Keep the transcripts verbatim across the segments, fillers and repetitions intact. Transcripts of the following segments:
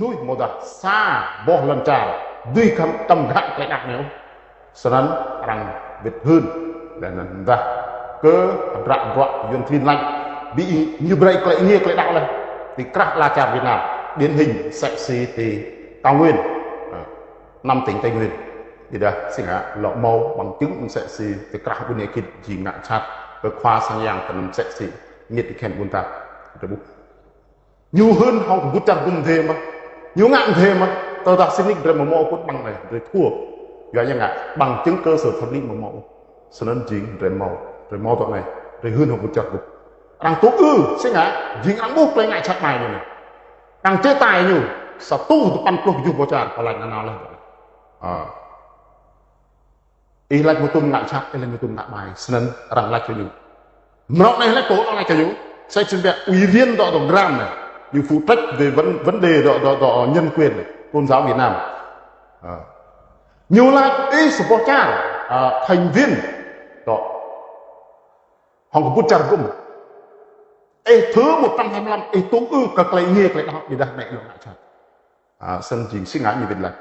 tui mơ̆ dah sa boh lŏn čar, dưi khăm tăm gah klei đăo anai. Snăn arăng wĭt hưn, laih anăn dah kơ hơdră bruă Yuăn klin lač, bi ñu brei klei êngiê klei đăo laih. Ti krah ala čar Việt Nam, điển hình msĕ si ti Cao Nguyên, à, năm tỉnh Tây Nguyên. Ƀiădah si ngă lŏ mâo bằng chứng msĕ si ti krah ƀuôn Êa Khĭt jing ngă jhat kơ khua sang yang tơ anăn msĕ si Miêt Khĕn ƀuôn ta. Drei ƀuh. Ñu hưn hŏng kbŭt čar gŭm dê mơh. Ñu ngă dê mơh. Tơdah sĭt nik drei amâo mâo kŭt ƀăng anei, drei thua. Yua ya ngă, bằng chứng cơ sở pháp lý amâo mâo. Snăn jing drei mâo, drei mâo tơ anei, drei hưn hŏng kbŭt čar gŭm. Arăng tŭ ư, si ngă, jing arăng ƀuh klei ngă jhat ƀai ñu anei. Arăng chế tài ñu, sa êtuh dua păn pluh kjuh boh čar, kâo lač nanao laih. À. Ih lač mơ̆ tŭm ngă jhat, ih lač mơ̆ tŭm ngă ƀai, snăn arăng lač kơ ñu. Mrâo anei lač pô, arăng lač kơ ñu. Sa čim biă ủy viên dŏ dŏ Gram anei. Ñu phụ trách về vấn, vấn đề dŏ, dŏ, dŏ nhân quyền anei, tôn giáo Việt Nam. À. Ñu lač ih sa boh čar, à, thành viên dŏ hŏng kbŭt čar gŭm. Ih thứ một trăm hai mươi lăm, ih tŭ ư kơ klei êngiê klei đăo, ƀiădah anei lŏ ngă jhat. À, snăn jing si ngă ñu wĭt lač.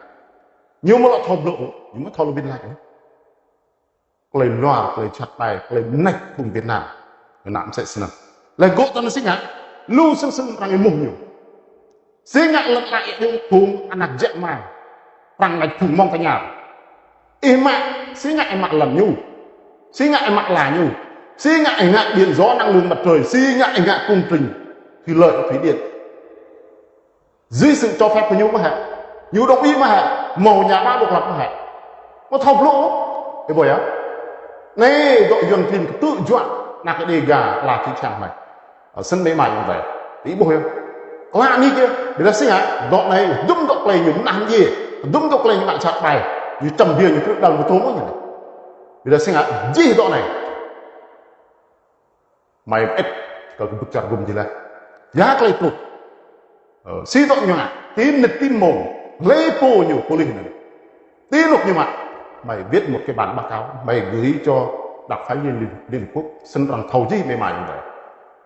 Ñu amâo lŏ thâo blŭ, ñu amâo thâo lŏ wĭt lač. Klei luar, klei jhat ƀai, klei mnêč phung Việt Nam. Ñu ngă msĕ snăn. Leh gŏ tơ anăn si ngă, lu sưng sưng arăng êmuh ñu. Si ngă lăn ala ih phung anak jĕ mai. Arăng lač phung Montagnard. Ih mă, si ngă ih mă lăn ñu. Si ngă ih mă ala ñu. Si ngă ih ngă điện gió năng lượng mặt trời. Si ngă ih ngă công trình thủy lợi, thủy điện. Dưới sự cho phép của ñu mơ̆ hĕ. Ñu đồng ý mơ̆ hĕ. Mâo nhà báo độc lập mơ̆ hĕ. Amâo thâo blŭ. Ih ƀuh yơh. Anei dŏ Yuăn klin ktư̆ juă anak Đêga ala čư̆ čhiăng hmei. Ơ, snăn mơ̆ mă ayŏng adei. Ih ƀuh yơh. Klă nik yơh. Ƀiădah si ngă, dŏ anei, dŭm dŏ klei ñu mnah mdjiê. Dŭm dŏ klei ñu ngă jhat ƀai. Ñu čăm biă ñu krư̆ đăl mơtô mơ̆ ñu anei. Ƀiădah si ngă, jih dŏ anei. Hmei mơĭt kơ kbŭt čar gŭm jih laih. Ya klei truh. Ơ, si dŏ ñu ngă, ti mnĭt ti mmông, hlei pô ñu pôlis anăn. Ti anôk ñu mă, hmei viết một cái bản báo cáo, hmei gửi cho đặc phái viên Liên, Liên Hợp Quốc, snăn arăng thâo jih mơ̆ mă ayŏng adei.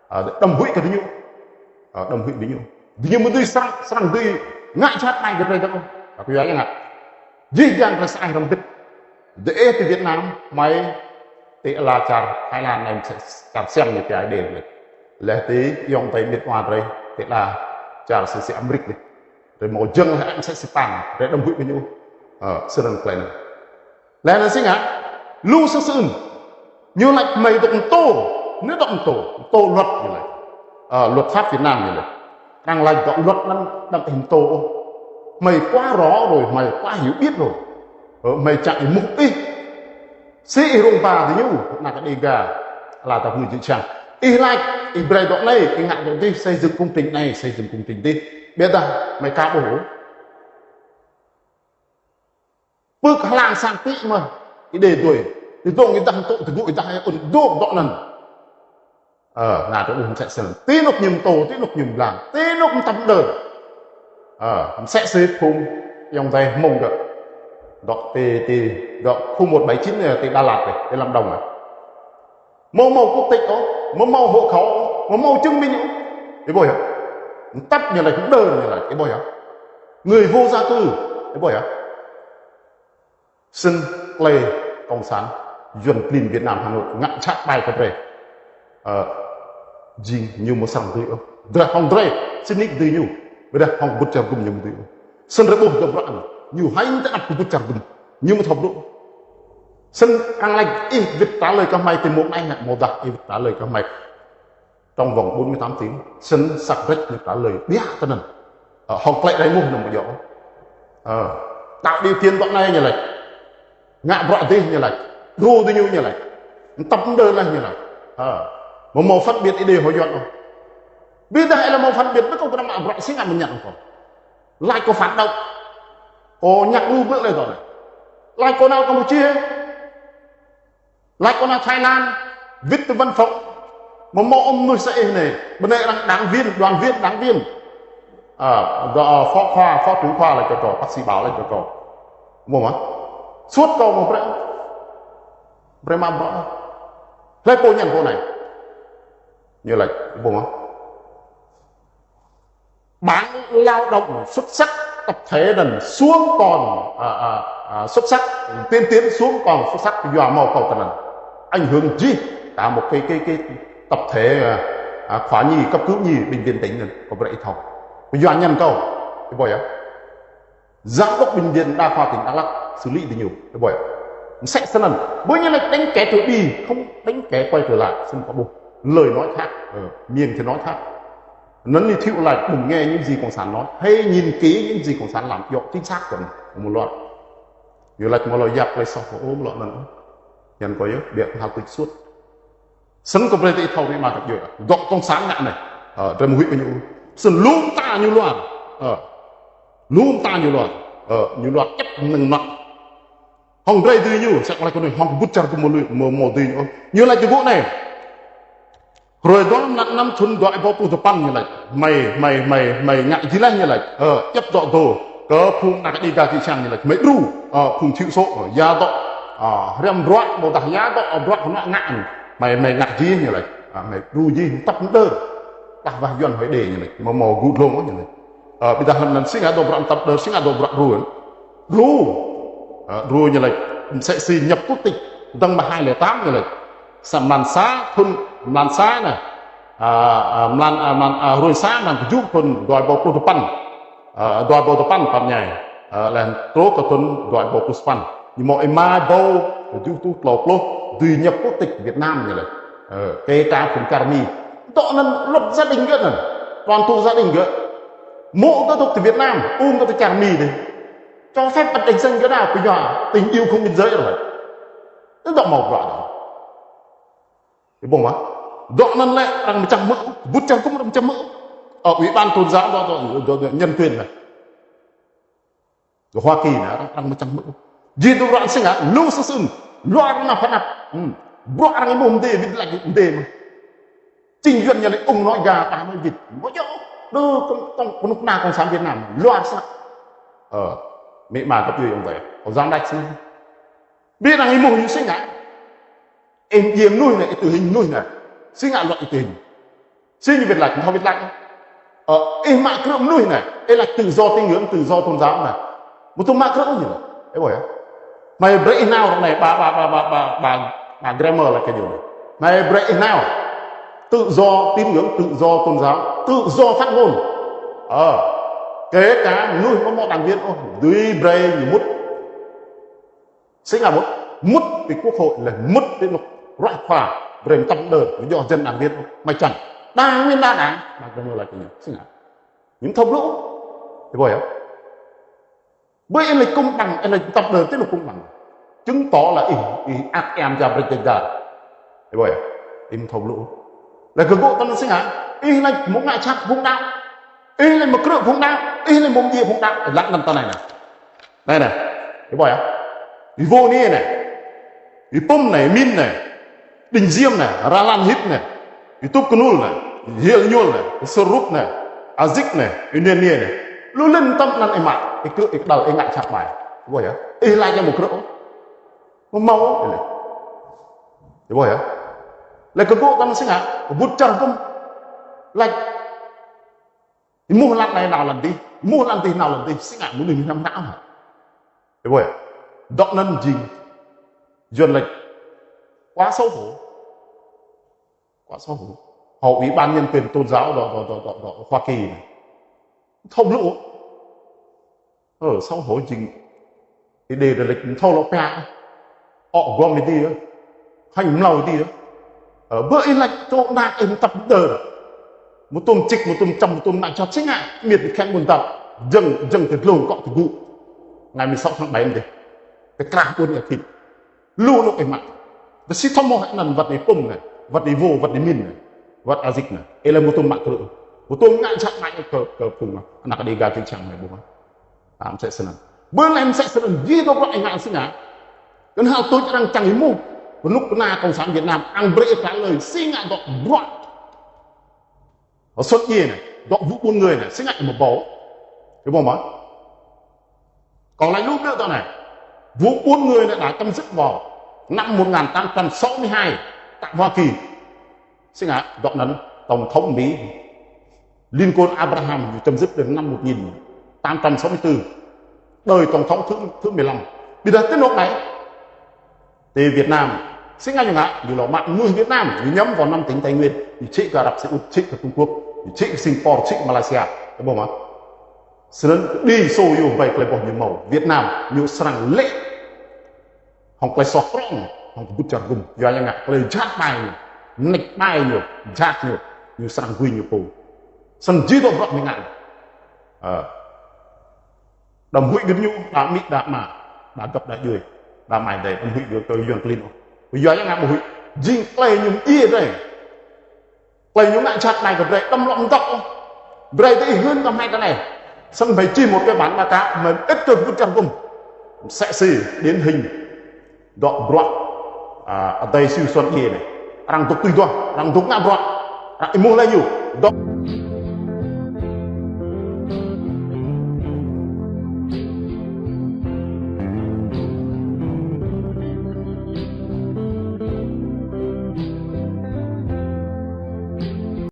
Ơ, đăm huĭ kơ diñu. Ơ, đăm huĭ diñu. Diñu mơ̆ dưi srăng, srăng dưi ngă jhat anei kơ drei dơ̆ng. Kâo yua ya ngă. Jih jang drei sa ai hrŏm hơbĭt. Dê ti Việt Nam, hmei ti ala čar Thái Lan anei msĕ čar Siam anei ti Aê Diê anei. Leh ti ayŏng adei mĭt wa drei ti ala čar si si Amêrik anei. Drei mâo jơ̆ng leh msĕ si păng, drei đăm huĭ kơ ñu. Ơ, snăn klei anăn. Leh anăn si ngă, lu sưng sưng. Ñu lač hmei dŏ mtô, anei dŏ mtô, mtô luật ñu lač. Ơ, luật pháp Việt Nam ñu lač. Arăng lač dŏ luật anăn đăm ih mtô ôh. Hmei quá rõ rồi, hmei quá hiểu biết rồi. Ơ, hmei čiăng êmuh ih. Si ih rông ba diñu, anak Đêga, ala ta pơmư̆ čư̆ čhiăng. Ih lač, ih brei dŏ anei, ih ngă dŏ dih, xây dựng công trình anei, xây dựng công trình dih. Ƀiădah hmei ka ƀuh ôh. Pưk hlang sang ti mơ̆, ih đê dui. Ih dŏng ih dah tŭ tơgŭ ih dah ih ŭn dŏ dŏ anăn. Ơ, ngă tơ ƀuh msĕ snăn. Ti anôk ñu mtô, ti anôk ñu mblang, ti anôk mtăp mđơr. Ơ, msĕ si phung ayŏng adei Hmông dŏ. Dŏ ti, ti, dŏ khu một bảy chín, ti Đà Lạt anei, ti Lâm Đồng anei. Amâo mâo quốc tịch ôh, amâo mâo hộ khẩu ôh, amâo mâo chứng minh ôh. Ih ƀuh yơh. Mtăp ñu lač, mđơr ñu lač, ih ƀuh yơh. Người vô gia cư, ih ƀuh yơh. Snăn klei cộng sản, Yuăn klin Việt Nam Hà Nội ngă jhat ƀai kơ drei. Ơ, jing ñu amâo srăng dưi ôh. Drei hŏng drei, sĭt nik dưi ñu. Ƀiădah hŏng kbŭt čar gŭm ñu amâo dưi ôh. Snăn drei ƀuh dŏ bruă anăn. Ñu hai mta anăp kbŭt čar gŭm. Ñu amâo thâo blŭ. Snăn arăng lač ih wĭt trả lời kơ hmei ti mmông anei hă, amâodah ih wĭt trả lời kơ hmei trong vòng bốn mươi tám tiếng, snăn săk drĕč ñu trả lời ƀiă tơ anăn. Ơ, hŏng klei drei êmuh anăn amâo djŏ. Ơ, tạo điều kiện dŏ anei ñu lač. Ngă bruă dih ñu lač. Đru diñu ñu lač. Mtăp mđơr laih ñu lač. Ơ, amâo mâo phân biệt Êđê hŏng Yuăn ôh. Ƀiădah ih lĕ mâo phân biệt, ƀiădah kâo kơnăm mă bruă si ngă mơñă kâo. Lač kâo phản động. Kâo ñăk lu blư̆ leh dŏ anei. Lač kâo nao Campuchia. Lač kâo nao Thái Lan. Wĭt ti văn phòng. Amâo mâo ôh mnuih sa ih anei. Bơnê arăng đảng viên, đoàn viên, đảng viên. Ơ, dŏ, ơ, phó khoa, phó trưởng khoa lač kơ kâo, bác sĩ Bảo lač kơ kâo. Mâo mơ̆? Suôt kâo amâo brei. Brei mă bruă. Hlei pô ñăn pô anei. Ñu lač, ƀuh mơ̆? Bảng lao động xuất sắc tập thể anŭn xuống còn, à, à, à, xuất sắc, tiên tiến xuống còn xuất sắc, yua hmâo kâo tơ anŭn. Ảnh hưởng jih cả một cái, cái, cái tập thể, à, à, khoa nhi, cấp cứu nhi, bệnh viện tỉnh anŭn, kâo brơi ih thâo. Yua anŭn kâo, ih ƀuh yơh. Giám đốc bệnh viện đa khoa tỉnh Đắk Lắk xử lý đi ñu, ih ƀuh yơh. Mơsĕ snăn, ƀơi ñu laĭ đánh kẻ từ đi, không đánh kẻ quay trở lại, snăn kâo ƀuh. Lời nói khác, ờ, miệng thì nói khác. Anŭn ñu thâo laĭ đừng nghe những gì cộng sản nói, hãy nhìn kỹ những gì cộng sản làm, yơh, chính xác kơ anŭn, mơ̆ lŏ. Ñu laĭ mơ̆ lŏ yap klei soh, ơ, mơ̆ lŏ anŭn. Anŭn kâo yơh, biă hal tuč suôt. Snăn kâo brơi ih thâo anai mă kơ yơh. Dŏ cộng sản ngă anai. Ơ, drơi mơ̆ huĭ kơ ñu. Snăn lŏm ta ñu luar. Ơ. Lŏm ta ñu luar. Ơ, ñu luar čĕp mơnơ̆ng mă. Hŏng drơi dưi ñu, sĕk laĭ kơ anai, hŏng kơƀut čar kơ mơ̆ lui, mơ̆, mơ̆ dưi ñu. Ñu laĭ tơgŭ anai. Hrơi dua mlan năm thŭn dua êbâo pluh dua păn ñu laĭ. Mơi, mơi, mơi, mơi ngă jih laih ñu laĭ. Ơ, čĕp dŏ dô. Kơ phung ană Đêga kơ sang ñu laĭ. Mơi đru, ơ, phung thiểu số, ơ, ya dŏ, ơ, hriăm bruă, ƀôdah ya dŏ, ơ, bruă hơnŏ ngă. Mơi, mơi ngă jih ñu laĭ. Ơ, mơi đru jih, tăp mơdơr. Kah wah Yuăn hơi đê ñu laĭ. Mơ̆ mơ̆ gŭ dlông ñu laĭ. Ơ, ƀiădah hlăm anŭn si ngă dŏ bruă tăp mơdơr, si ngă dŏ bruă đru. Đru. Ơ, đru ñu laĭ. Mơsĕ si nhập quốc tịch. Dơ̆ng mơ̆ hai lẻ tám ñu laĭ. Sa mlan sa, thŭn mlan sa anai. Ơ, ơ, mlan, ơ, mlan, ơ, hrơi sa, mlan kơjuh, thŭn dua êbâo pluh dua păn. Ơ, dua êbâo dua păn pap ñai. Ơ, lĕ truh kơ thŭn dua êbâo pluh sapăn. Ñu hmâo êma êbâo kơjuh rơtuh klâo pluh dưi nhập quốc tịch Việt Nam ñu laĭ. Ơ, kể cả phung čar Mi. Dŏ anŭn luật gia đình gơ̆ anŭn. Toàn thuộc gia đình gơ̆. Mô̆ gơ̆ dŏ ti Việt Nam, ung gơ̆ ti čar Mi dih. Cho phép bật đèn xanh gơ̆ đa, pơyua tình yêu không biên giới rồi. Anŭn dŏ hmâo bruă dŏ. Ih ƀuh mơ̆? Dŏ anŭn lĕ arăng mơčah mơ̆, kơƀut čar kŭm arăng mơčah mơ̆. Ơ, ủy ban tôn giáo dŏ, dŏ, dŏ, dŏ nhân quyền anai. Dŏ Hoa Kỳ anai, arăng, arăng mơčah mơ̆. Jih dŏ bruă si ngă, lu sơsưn, luar anăp anăp. Hmm. Bruă arăng ih ƀuh mơdê, wĭt laĭ mơdê mơ̆. Chính Yuăn ñu laĭ ung nói gà ta nói vịt. Ƀu djơ̆, đơ, kơ̆ng, kơ̆ng, kơnuk kơna cộng sản Việt Nam, luar snăk. Ơ, mĭ ma găp djuê ayŏng adơi. Kâo jang đač snăn. Ƀiădah ih ƀuh ñu si ngă. Ih djai mơnuih anai, ih tử hình mơnuih anai. Si ngă luật ih tử hình. Si ñu wĭt laĭ, thâo wĭt laĭ. Ơ, ih mă krư̆ mơnuih anai. Ih laĭ tự do tín ngưỡng, tự do tôn giáo anai. Mơ̆ tŭ mă krư̆ ñu anai. Ih ƀuh yơh. Mơi brơi ih nao anai, ba, ba, ba grammar laĭ kơ ñu anai. Mơi brơi ih nao. Tự do tín ngưỡng, tự do tôn giáo, tự do phát ngôn. Ơ, kể cả mơnuih mơ̆ hmâo đảng viên ôh, dưi brơi ñu mŭt. Si ngă mŭt, mŭt ti quốc hội lĕ mŭt ti anŏ ruă khua, brơi mơtam đơ, ñu djŏ jăn đảng viên, mơi čang. Đảng viên đa đảng, đảng viên laĭ kơ ñu, si ngă. Ñu thâo blŭ, ih ƀuh yơh. Ƀơi ih laĭ công bằng, ih laĭ mơtam đơ, ti anŏ công bằng. Chứng tỏ là ih, ih ăt ĕm ja brơi jai jai. Ih ƀuh yơh, ih thâo blŭ. Laih kơ gŏ tơnăn si ngă, ih laĭ mơ̆ ngă jhat phung đăo. Ih laĭ mơ̆ krư̆ phung đăo, ih laĭ mơ̆ djai phung đăo, laĭ anăn tơ anai anai. Anai anai, ih ƀuh yơh. Ih Vô anai anai. Ih Pum anai, Min anai. Đinh Diêm anai, Ra Lan Hit anai. Ih Tŭp Kơnul anai. Ih Hiêl Ñuôl anai. Ih Sơrup anai. Azik anai. Ih Niên Niên anai. Lu lin tơm anăn ih mă. Ih krư̆, ih đăo, ih ngă jhat ƀai. Ih ƀuh yơh. Ih laĭ ñu mơ̆ krư̆. Mơ̆ hmâo. Ih ƀuh yơh. Laih kơ gŏ tơnăn si ngă. Kơƀut čar kŭm. Laih Ih ƀuh lăn anai nao lăn dih, ƀuh lăn dih nao lăn dih, si ngă mơnuih ñu hnăm hnă mơ̆. Ih ƀuh yơh. Dŏ anăn jing, Yuăn laĭ, quá xấu hổ. Quá xấu hổ. Hŏ Ủy ban Nhân quyền Tôn giáo dŏ, dŏ, dŏ, dŏ, dŏ Hoa Kỳ anai. Thâo blŭ. Ơ, xấu hổ jing. Ih đe rơlĕč thâo lŏ pia. Ŏ guăm ih dih. Hăng mlâo ih dih. Ơ, ƀơi ih laĭ čô ană ih mơtam đơ. Mơ̆ tŭm čik, mơ̆ tŭm čăm, mơ̆ tŭm ană jhat si ngă. Miêt khĕng ƀun dăp. Jơ̆ng, jơ̆ng ti dlông kŏ ti gŭ. Ngày mười sáu tháng bảy dih. Ti krah ƀun ih thit. Lu anŏ ih mă. Tơ si thâo mơ̆ hă anăn wăt ih Pum anai. Wăt ih Vô, wăt ih Min anai. Wăt Azik anai. Ih lĕ mơ̆ tŭm mă krư̆. Mơ̆ tŭm ngă jhat ngă kơ, kơ phung ană Đêga kơ sang anai ƀuh mơ̆. Ơ, mơsĕ snăn. Ƀơi lĕ mơsĕ snăn, jih dŏ bruă ih ngă si ngă. Kơnhal tuč arăng čang ih mŭt. Kơnuk kơna Cộng sản Việt Nam, arăng brơi ih trả lời, si ngă dŏ bruă. Hŏ sut djai anai, dŏ vụ buôn người anai, si ngă ih mơ̆ ƀuh. Ih ƀuh mơ̆. Kâo laĭ lu blư̆ dŏ anai. Vụ buôn người anai đã chấm dứt vào năm một ngàn tám trăm sáu mươi hai tại Hoa Kỳ. Si ngă, dŏ anăn Tổng thống Mỹ Lincoln Abraham ñu chấm dứt đến năm một nghìn tám trăm sáu mươi tư. Đời tổng thống thứ thứ mười lăm. Ƀiădah tơ anŏ anai, tơ Việt Nam, sĭt ngă ñu ngă, ñu lŏ mă mơnuih Việt Nam, ñu nhắm vào năm tỉnh Tây Nguyên, ñu čih kơ Ả Rập Xê Út, čih kơ Trung Quốc, ñu čih kơ Singapore, čih kơ Malaysia. Ơ ƀuh mơ̆? Snăn đi sô yua ƀai klei boh ñu mâo. Việt Nam ñu srăng lê̆ hŏng klei soh prŏng hŏng kơbŭt čar gŭm. Yua ñu ngă klei jhat ƀai ñu, mơneč ƀai ñu, jhat ñu, ñu srăng gui ñu pô. Snăn jih dŏ bruă ñu ngă. Ơ. Đăm huĭ gơ̆t ñu, đa amĭ, đa ama, đa găp, đa djuê, đa amai adơi, đăm huĭ gơ̆t kơ Yuăn klin ôh. Yua ñu ngă ƀu huĭ, jing klei ñu mdjiê drei. Klei ñu ngă jhat anai kơ drei, đăm lŏ mdŏ ôh. Brei tơ ih hưn tơ hmei tơ anai. Snăn hmei čih một cái bản báo cáo, hmei mơĭt kơ kơbŭt čar gŭm. Msĕ si điển hình dŏ bruă, a, adơi Siu Suôn djiê anai. Arăng dŏ tui duah, arăng dŏ ngă bruă, arăng êmuh laĭ ñu. Dŏ